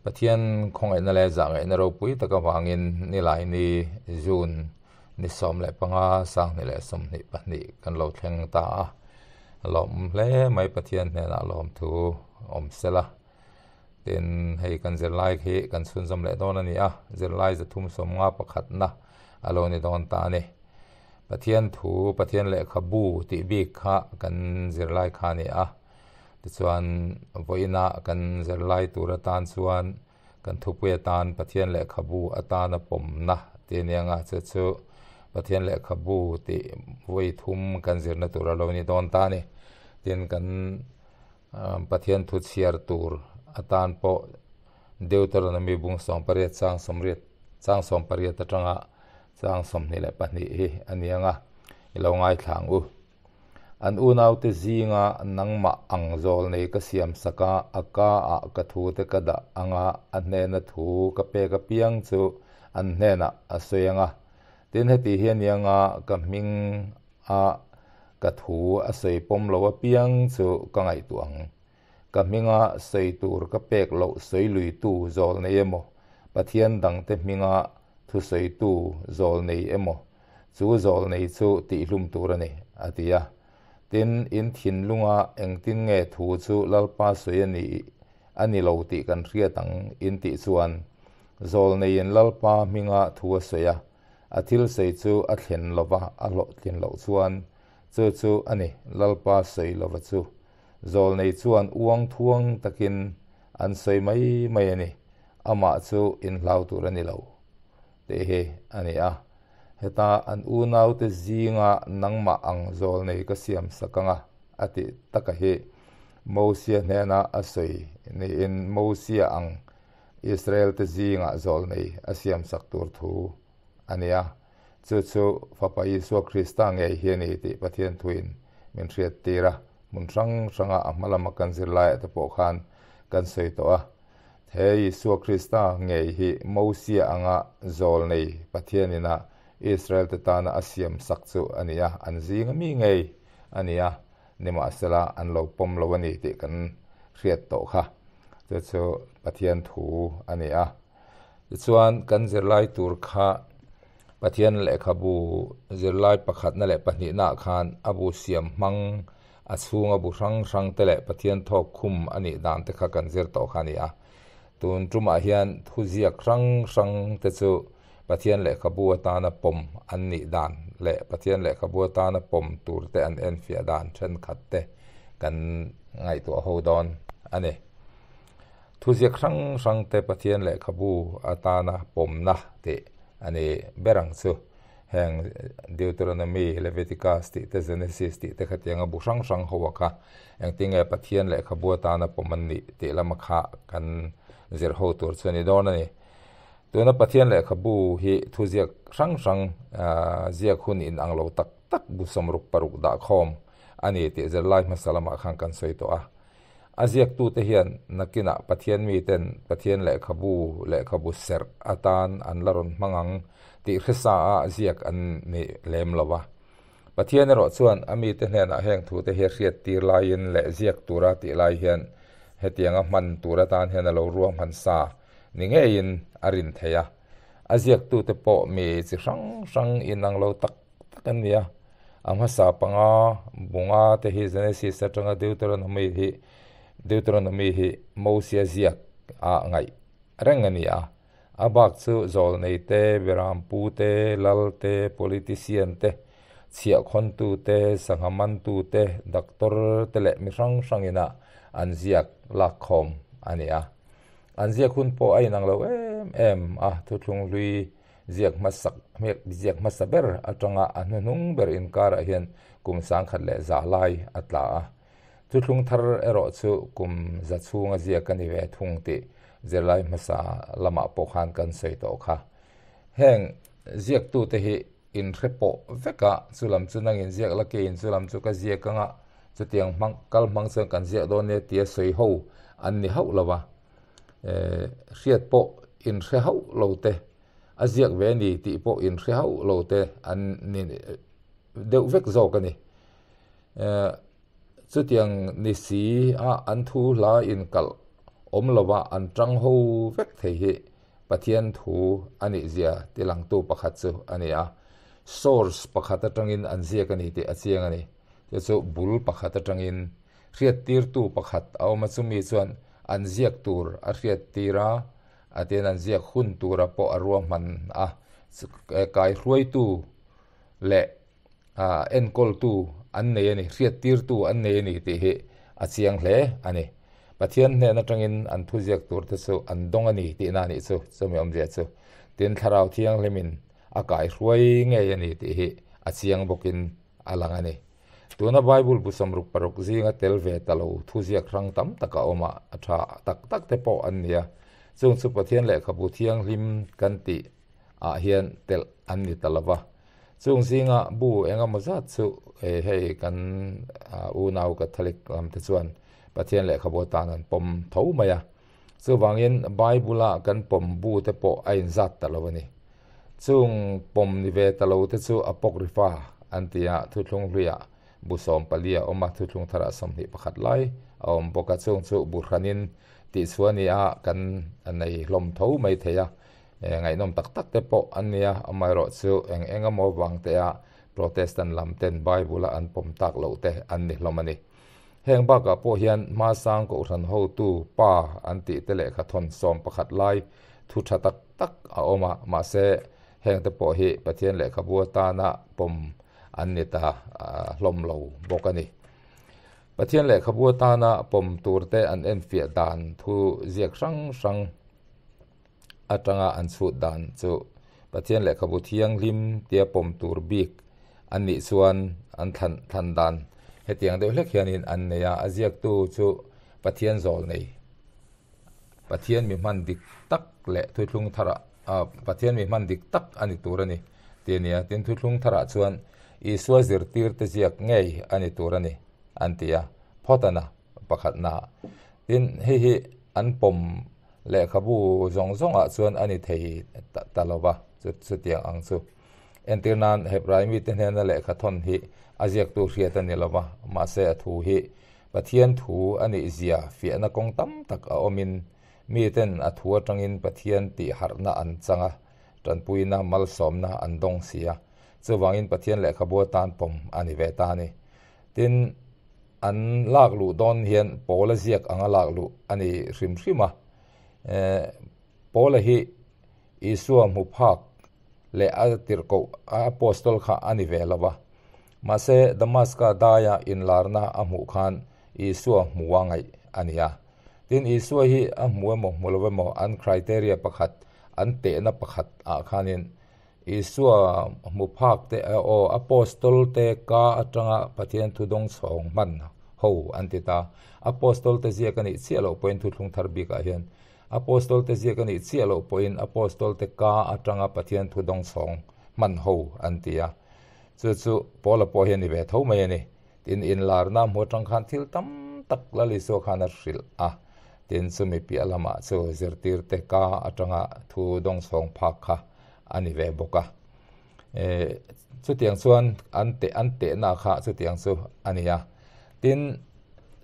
Pathian khawngaihna leh zahngaihna ropui tak avangin Nilaini June ni 15 2022 kan lo thleng ta a. Lawm hle mai Pathian hnenah lawmthu awm sela. Tin, hei kan zirlai khi kan chhunzawm leh dawn a ni a, zirlai 350 pakhatna a lo ni dawn ta a ni. Pathian thu, Pathian lehkhabu tih bik kha kan zirlai kha a ni a. Tichuan, vawiina kan zirlai tur atan chuan kan thupui atan Pathian lehkhabu atana pawmna tih a ni ang a, chu chu Pathian lehkhabu tih vawi thum kan zirna tur a lo ni dawn ta a ni. Tin, kan Pathian thu chhiar tur atan pawh Deuteronomy bung 18 chang 80 chang 18 atanga chang 22 hi a ni ang a, i lo ngaithla ang u. An unaute zinga nangmah ang zawl nei ka siam sak a, a ka ah ka thu te ka dah ang a, a hnena thu ka pek apiang chu an hnenah a sawi ang a. Tin, heti hi a ni ang a, ka hming a ka thu a sawi pawm lo apiang chu ka ngaihtuah ang. Ka hminga sawi tur ka pek loh sawi luitu zawl nei emaw, Pathian dangte hminga thusawitu zawl nei emaw, chu zawl nei chu tihhlum tur a ni, a ti a. Tin, in thinlunga engtin nge thu chu Lalpa sawi a ni a ni lo tih kan hriat ang in tih chuan, zawl neiin Lalpa hminga thu a sawi a, A thil sawi chu a thlen lova a hlawhtlin loh chuan chu chu a ni, Lalpa sawi lova chu. Zawlnei chuan uang thuang takin an sawi mai mai a ni, amah chu inhlau tur a ni lo tih hi a ni a. Heta an unaute zinga nangmah ang zawlnei ka siam sak anga a tih taka hi Mosia hnena a sawi niin Mosia ang Israel te zingah zawlnei a siamsak tur thu a ni a, chu chu Fapa Isua Krista ngei hi a ni tih Pathian thuin min hriattir a, hmun hrang hranga a hma lama kan zirlaiah te pawh khan kan sawi tawh a. He Isua Krista ngei hi Mosia anga zawlnei Pathianin a Israel te tana a siamsak chu a ni a, an zinga mi ngei a ni a. Nimahsela an lo pawm lo a ni tih kan hriat tawh kha. Chu chu Pathian thu a ni a. Tichuan kan zirlai tur kha Pathian lehkhabu zirlai pakhatna leh pahnihnaah khan a bu siam hmang, a chhunga bu hrang hrang te leh Pathian thawk khum a nih dan te kha kan zir tawh kha a ni a. Tun tumah hian thuziak hrang hrang te chu Pathian lehkhabu atana pawm an nih dan leh Pathian lehkhabu atana pawm tur te an enfiah dan thenkhat te kan ngaihtuah ho dawn a ni. Thuziak hrang hrang te Pathian lehkhabu atana pawmna tih a ni ber ang chu. Heng Deuteronomy, Leviticus tih te, Genesis tih te khatianga bu hrang hrang ho a kha engtinge Pathian lehkhabu atana pawm an nih tih lama kha kan zir ho tur chu a ni dawn a ni. Tuna Pathian lehkhabu hi thuziak hrang hrang ziak hun in ang lo tak tak bu 66 dah khawm a ni tih zirlai hmasa lamah khan kan sawi tawh a. A ziaktute hian nakinah Pathian miten Pathian lehkhabu lehkhabu serh atan an la rawn hmang ang tih hresa a ziak an ni lem lo a. Pathian erawh chuan a mite hnenah heng thute hi a hriat tir laiin leh ziak tura tih lai hian hetianga hman tur atan hian a lo ruahman sa ni ngeiin a rin thei a. A ziaktute pawh mi chi hrang hrang inang lo tak tak an ni a. A hmasa panga bunga te hi Genesis atanga Deuteronomy hi Deuteronomy hi Mosia ziak ah ngaih reng a ni a. A bak chu zawlnei te, berampu te, lal te, politician te, chhiahkhawntu te, sangha mantu te, doctor te leh mi hrang hrangin a an ziak lakkhawm a ni a. An ziak hun pawh a inang lo em em a, thuthlung hlui ziak hmasak ziak hmasa ber atanga a hnuhnung ber inkarah hian kum 1100 lai a tla a. Thuthlung thar erawh chu kum za chhunga ziak a ni ve thung tih zirlai hmasa lamah pawh khan kan sawi tawh kha. Heng ziaktute hi inhre pawh vek a, chu lam chu nangin ziak la keiin chu lam chu ka ziak anga chutiang hmang kal hmang chuan kan ziak dawn nia tia sawi ho an ni hauh lo va. Hriat pawh inhre hauh lo te, a ziak ve a ni tih pawh inhre hauh lo te an ni deuh vek zawk a ni. Chutiang ni si a an thu hla inkalh awm lova an tang ho vek thei hi Pathian thu a nih zia tilangtu pakhat chu a ni a. Source pakhat atangin an ziak a ni tih a chiang a ni. Chu chu bul pakhat atangin hriattirtu pakhat a awm a, chumi chuan an ziak tur a hriattir a, a tin an ziak hun tura pawh a ruahman a, kaihruaitu leh enkawltu an nei a ni, hriattirtu an nei a ni tih hi a chiang hle a ni. Pathian hnen atangin an thuziak turte chu an dawng a ni tihna a nih chu, chumi awmzia chu. Tin, Thlarau Thianghlimin a kaihruai ngei a ni tih hi a chiang bawkin a lang a ni. Tuna Bible bu 66 zinga tel ve ta lo thuziak hrang tam tak a awm a, a tha tak tak te pawh an ni a. Chung chu Pathian lehkhabu thianghlim kan tih ah hian telh an ni ta lo va. Chung zinga bu engemaw zat chu hei kan unau Catholic lam te chuan Pathian lehkhabu atan an pawm tho mai a. Chuvangin Bible a kan pawm bu te pawh a inzat ta lo a ni. Chung pawm ni ve ta lo te chu Apocrypha an ti a, thuthlung hluiah bu 14 a awm a, thuthlung tharah 21 lai a awm bawk a, chung chu bu hranin tihchhuah ni a kan nei hlawm tho mai thei a, ngaihnawm tak tak te pawh an nia, amaherawh chu eng eng emaw vang te a Protestant lam ten Bible a an pawm tak loh te an ni hlawm a ni. Heng bakah pawh hian hmasang kohhran hotu pa an tih te lehkha thawn 11 lai thu tha tak tak a awm a, mahse heng te pawh hi Pathian lehkhabu atana pawm an ni ta hlawm lo bawk a ni. Pathian lehkhabu atana pawm tur te an enfiah dan thu ziak hrang hrang atanga an chhut dan chu Pathian lehkhabu thianghlim tia pawm tur bik an nih chuan an thlan thlan dan hetiang deuh hlek hianin an nei a, a ziaktu chu Pathian zawl nei Pathian mi hman dik tak leh thuthlung tharah ah Pathian mi hman dik tak a ni tur a ni tih a ni a, tin thuthlung tharah chuan Isua zirtir te ziak ngei a ni tur a ni an ti a, phawtana pakhatna tin hei hi an pawm lehkhabu zawng zawngah chuan a ni thei ta lo va chutiang ang chu. Entir nan Hebrai mite hnena lehkha thawn hi a ziaktu hriat a ni lo va, mahse a thu hi Pathian thu a nih zia fiahna kawng tam tak a awmin miten a thu atangin Pathian tih harhna an chang a, tanpuina malsawmna an dawng si a, chuvangin Pathian lehkhabu atan pawm a ni ve ta a ni. Tin, an lak luh dawn hian Paula ziak anga lak luh a ni hrim hrim a. Paula hi Isua hmu phak leh a tirhkoh a apostol kha a ni ve lo va. Mahse, Damaska daia inlarna a hmuh khan Isua hmua ngaih a ni a. Tin, Isua hi a hmu emaw hmu lo emaw an criteria pakhat, an tehna pakhat ah khanin Isua hmu phak te aw apostol te ka atanga Pathian thu dawng chhawng hman ho an ti ta. Apostol te ziak a nih chiah loh pawhin thuthlung thar bikah hian Apostol te ziak a nih chiah loh pawhin Apostol te ka atanga Pathian thu dawng chhawng hman ho an ti a. Chu chu Paula pawh hi a ni ve tho mai a ni. Tin, inlarna hmu atang khan thil tam tak Lal Isua khan a hrilh a. Tin, chumi piah lamah chu zirtirte ka atanga thu dawngchhawng phak kha a ni ve bawk a. Chutiang chuan an teh an tehna kha chutiang chu a ni a. Tin,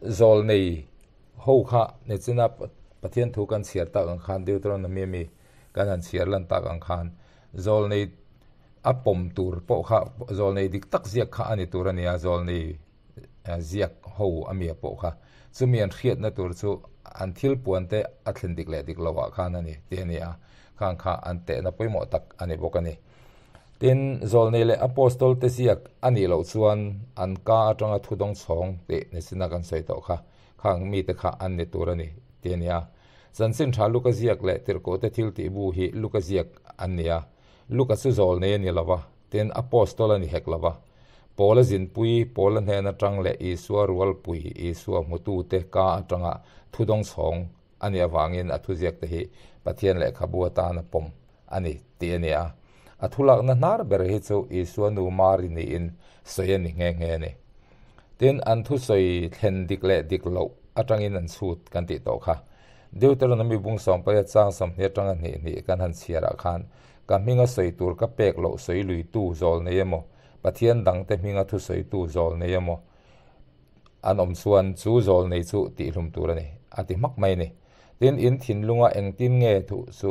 zawlnei ho kha nichina Pathian thu kan chhiar tak ang khan Deuteronomy ami kan han chhiar lan tak ang khan zawlnei a pawm tur pawh kha zawlnei dik tak ziak kha a ni tur a ni a, zawlnei ziak ho a mi a pawh kha chumi an hriatna tur chu an thil puan te a thlen dik leh dik loh ah khan a ni tih a ni a, khang kha an tehna pawimawh tak a ni bawk a ni. Tin, zawlnei leh apostol te ziak a nih loh chuan an ka atanga thu dawng chhawng tih nisina kan sawi tawh kha khang mite kha an ni tur a ni tih a ni a. Chanchin tha Luka ziak leh tirhkoh te thil tih bu hi Luka ziak an ni a. Luka chu zawlnei a ni lo va, tin apostol a ni hek lo va. Paula zinpui, Paula hnen atang leh Isua rualpui, Isua hmutute ka atanga thu dawng chhawng a nih avangin a thuziak te hi Pathian lehkhabu atan a pawm a ni tih a ni a. A thulakna hnar ber hi chu Isua nu Mari niin sawi a ni nghe nghe a ni. Tin, an thusawi thlen dik leh dik loh atangin an chhut kan tih tawh kha. Deuteronomy bung 18 chang 20 atanga hnih hnih kan han chhiarah khan ka hminga sawi tur ka pek loh sawi luitu zawl nei emaw, Pathian dangte hminga thusawitu zawl nei emaw an awm chuan chu zawl nei chu tihhlum tur a ni, a ti hmak mai a ni. Tin, in thinlunga engtin nge thu chu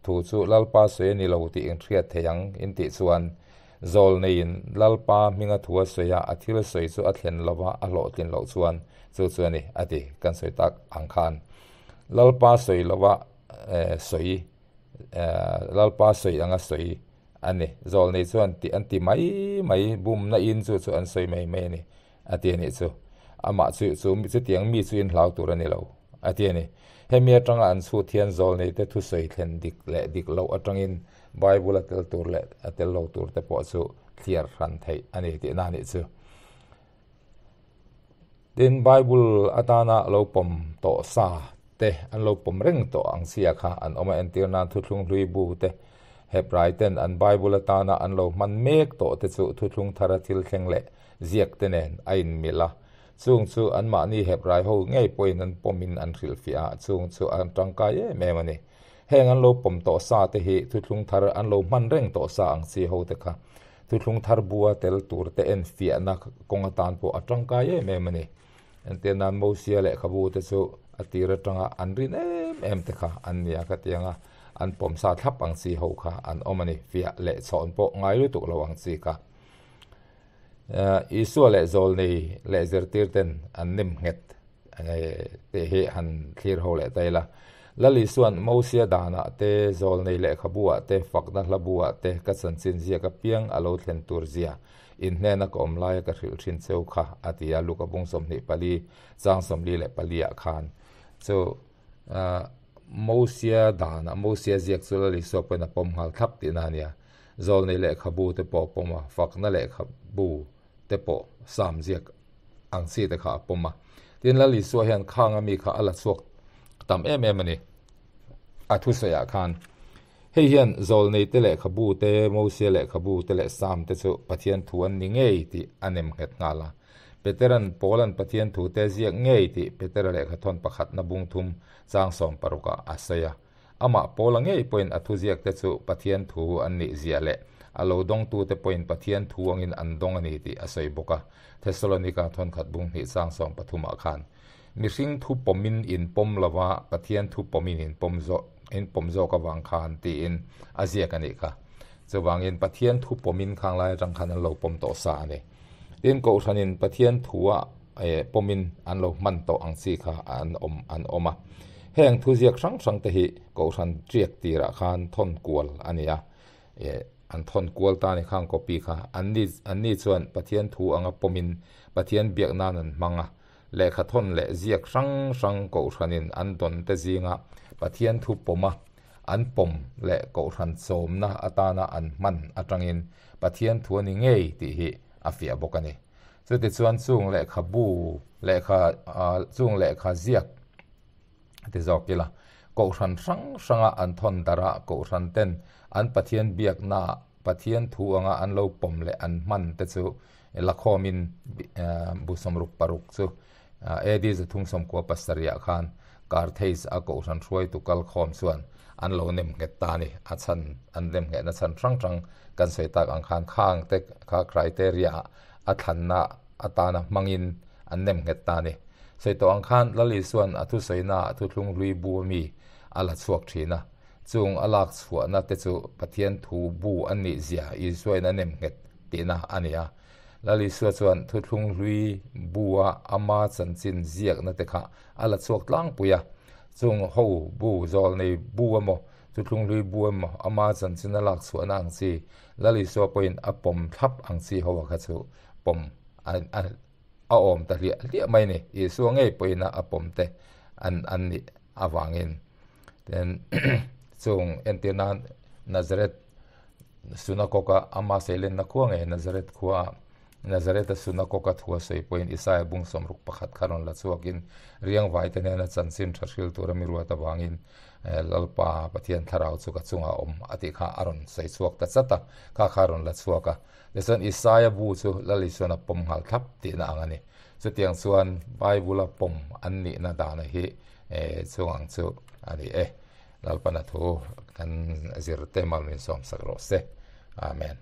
thu chu Lalpa sawi a ni lo tih in hriat thei ang in tih chuan, Zawlneiin Lalpa hminga thu a sawi a, a thil sawi chu a thlen lova a hlawhtlin loh chuan chu chu a ni, a ti. Kan sawi tak ang khan Lalpa sawi lova sawi, Lalpa sawi anga sawi a ni. Zawlnei chuan tih an ti mai mai, bumna in chu chu an sawi mai mai a ni. A ti a nih chu. Amah chu chu chutiang mi chu in hlau tur a ni lo, a ti a ni. Hemi atanga an chhut hian zawlneite thusawi thlen dik leh dik loh atangin Bible a tel tur leh a tel lo tur te pawh chu thliar hran theih a ni tihna a nih chu. Tin, Bible atana lo pawm tawh sa te an lo pawm reng tawh ang sia kha an awm a, entir nan thuthlung hlui bu te Hebrai ten an Bible atana an lo hman mek tawh te chu thuthlung thara thil thleng leh ziak te nen a inmilh a, chung chu anmahni Hebrai ho ngei pawhin an pawmin an hrilhfiah a, chung chu an tangkai em em a ni. Heng an lo pawm tawh sa te hi thuthlung thar an lo hman reng tawh sa ang chi ho te kha thuthlung thar bua tel tur te enfiahna kawng atan pawh a tangkai em em a ni. Entir nan Mosia lehkhabu te chu a tir atanga an rin em em te kha an nia ka ti ang a, an pawm sa thlap ang chi ho kha an awm a ni, fiah leh chhawn pawh ngai lutuk lo ang chi kha. Isua leh Zawlnei leh zirtir ten an nem nghet tih hi han thlir ho leh ta ila. Lal Isua'n Mosia danah te, Zawlnei lehkhabu-ah te, fakna hlabu-ah te ka chanchin ziak apiang a lo thlen tur zia in hnena ka awm laia ka hrilh thin cheu kha, a ti a, Luka bung 24 chang 44 ah khan. Chu Mosia danah, Mosia ziak chu Lal Isua pawhin a pawm nghal thlap tihna a nia. Zawlnei lehkhabu te pawh a pawm a, fakna lehkhabu te pawh Sam ziak ang chi te kha a pawm a. Tin, Lal Isua hian khang ami kha a la chhuak tam em em a ni, a thusawiah khan. Hei hian zawlnei te lehkhabu te, Mosia lehkhabu te leh Sam te chu Pathian thu an ni ngei tih a nem nghet nghal a. Peteran Paulan Pathian thu te ziak ngei tih Petera lehkhathawn pakhatna bung thum chang 16 ah a sawi a. Amah Paula ngei pawhin a thuziak te chu Pathian thu an nih zia leh a lo dawngtute pawhin Pathian thu angin an dawng a ni tih a sawi bawk a, Thessalonika thawnkhat bung hnih chang 13 ah khan, Mihring thu pawmin in pawm lova Pathian thu pawmin in pawm zawk in pawm zawk avang khan tiin a ziak a nih kha. Chuvangin Pathian thu pawmin khang lai atang khan an lo pawm tawh sa a ni. Tin, Kohhranin Pathian thua pawmin an lo hman tawh ang chi kha an awm an awm a. Heng thuziak hrang hrang te hi Kohhran tiak tirah khan thawn kual a ni a, an thawn kual ta ni khang copy kha an ni an ni chuan Pathian thu anga pawmin Pathian biak nan an hmang a, lehkha thawn leh ziak hrang hrang Kohhranin an dawn te zinga Pathian thu pawma an pawm leh Kohhran chawmna atana an hman atangin Pathian thu a ni ngei tih hi a fiah bawk a ni. Chutichuan chung lehkhabu lehkha chung lehkha ziak ti zawk ila, Kohhran hrang hranga an thawn darh a, Kohhran ten an Pathian biakna ah Pathian thu anga an lo pawm leh an hman te chu lakhawmin bu 66 chu AD 397 ah khan Carthage a Kohhran hruaitu kalkhawm chuan an lo nem nghet ta a ni. A chhan an nem nghehna chhan hrang hrang kan sawi tak ang khan khang te kha criteria ah a thlanna atana hmangin an nem nghet ta a ni. Sawi tawh ang khan Lal Isua'n a thusawina ah thuthlung hlui bu ami a la chhuak thin a, chung a lak chhuahna te chu Pathian thu bu an nih zia Isuain a nem nghet tihna a ni a. Lal Isua chuan thuthlung hlui bu a ama chanchin ziakna te kha a la chhuak tlangpui a, chung ho bu zawlnei bu emaw thuthlung hlui bu emaw ama chanchin a lak chhuahna ang chi Lal Isua pawhin a pawm thlap ang chi ho a kha chu pawm a awm ta hliah hliah mai a ni. Isua ngei pawhin a pawm te an an nih avangin tin chung entir nan Nazareth Synagogue a ama seilenna khua ngei Nazareth khua ah Nazareth a Synagogue a thu a sawi pawhin Isaia bung 61 kha rawn la chhuakin riangvai te hnena chanchin tha hril tura mi ruat avangin Lalpa Pathian thlarau chu ka chungah a awm a tih kha a rawn sawi chhuak ta chat a, kha kha a rawn la chhuak a. Tichuan Isaia bu chu Lal Isuan a pawm nghal thlap tihna ang a ni. Chutiang chuan Bible a pawm an nihna dana hi chung ang chu a ni e. Lalpana thu kan zir te mal min sawm sak rawh se. Amen.